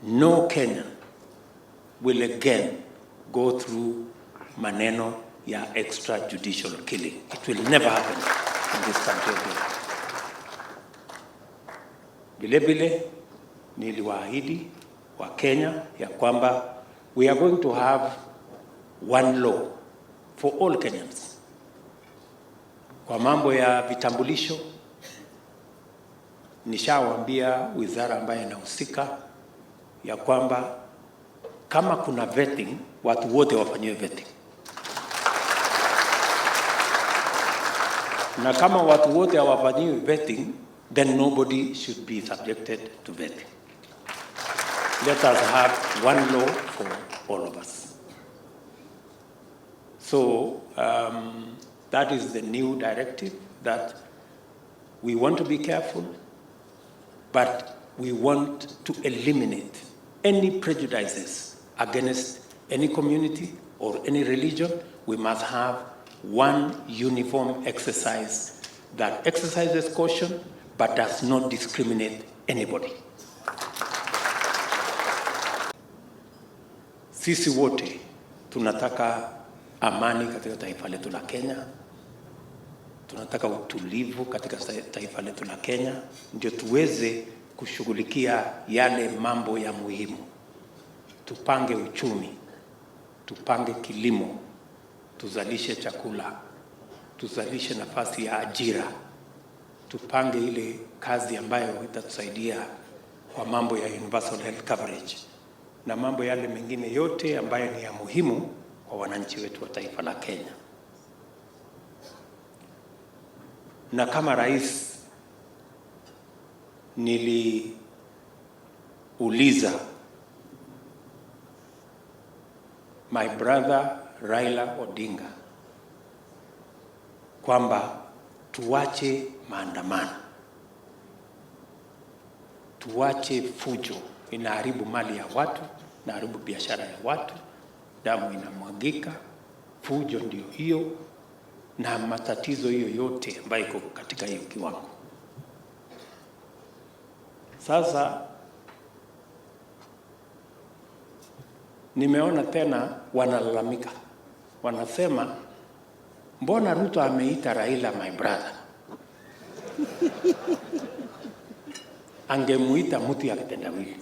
No Kenyan will again go through maneno ya extrajudicial killing. It will never happen in this country again. Vile vile niliwaahidi wa Kenya ya kwamba we are going to have one law for all Kenyans. Kwa mambo ya vitambulisho, nishawaambia wizara ambayo inahusika ya kwamba kama kuna vetting, watu wote wafanyiwe vetting, na kama watu wote hawafanyiwi vetting, then nobody should be subjected to vetting. Let us have one law for all of us. So that is the new directive, that we want to be careful, but we want to eliminate any prejudices against any community or any religion. We must have one uniform exercise that exercises caution but does not discriminate anybody. Sisi wote tunataka amani katika taifa letu la Kenya. Tunataka utulivu katika taifa letu la Kenya, ndio tuweze kushughulikia yale mambo ya muhimu. Tupange uchumi, tupange kilimo, tuzalishe chakula, tuzalishe nafasi ya ajira, tupange ile kazi ambayo itatusaidia kwa mambo ya universal health coverage na mambo yale mengine yote ambayo ni ya muhimu kwa wananchi wetu wa taifa la Kenya. Na kama rais niliuliza my brother Raila Odinga kwamba tuache maandamano, tuache fujo, inaharibu mali ya watu, inaharibu biashara ya watu, damu inamwagika, fujo ndio hiyo na matatizo hiyo yote ambayo iko katika hiyo kiwango. Sasa nimeona tena wanalalamika, wanasema mbona Ruto ameita Raila my brother? Angemuita mtu ya kitendawili.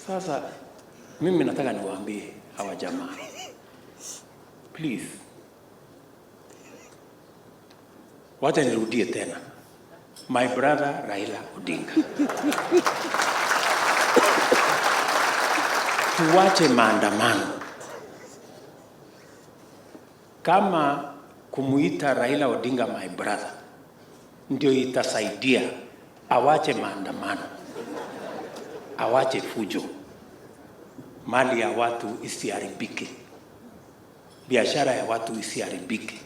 Sasa mimi nataka niwaambie hawa jamaa, please, wacha nirudie tena, my brother Raila Odinga, tuwache maandamano. Kama kumuita Raila Odinga my brother ndio itasaidia awache maandamano, awache fujo, mali ya watu isiharibike, biashara ya watu isiharibike.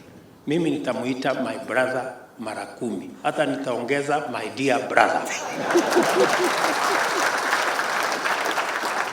Mimi nitamuita my brother mara 10, hata nitaongeza my dear brother.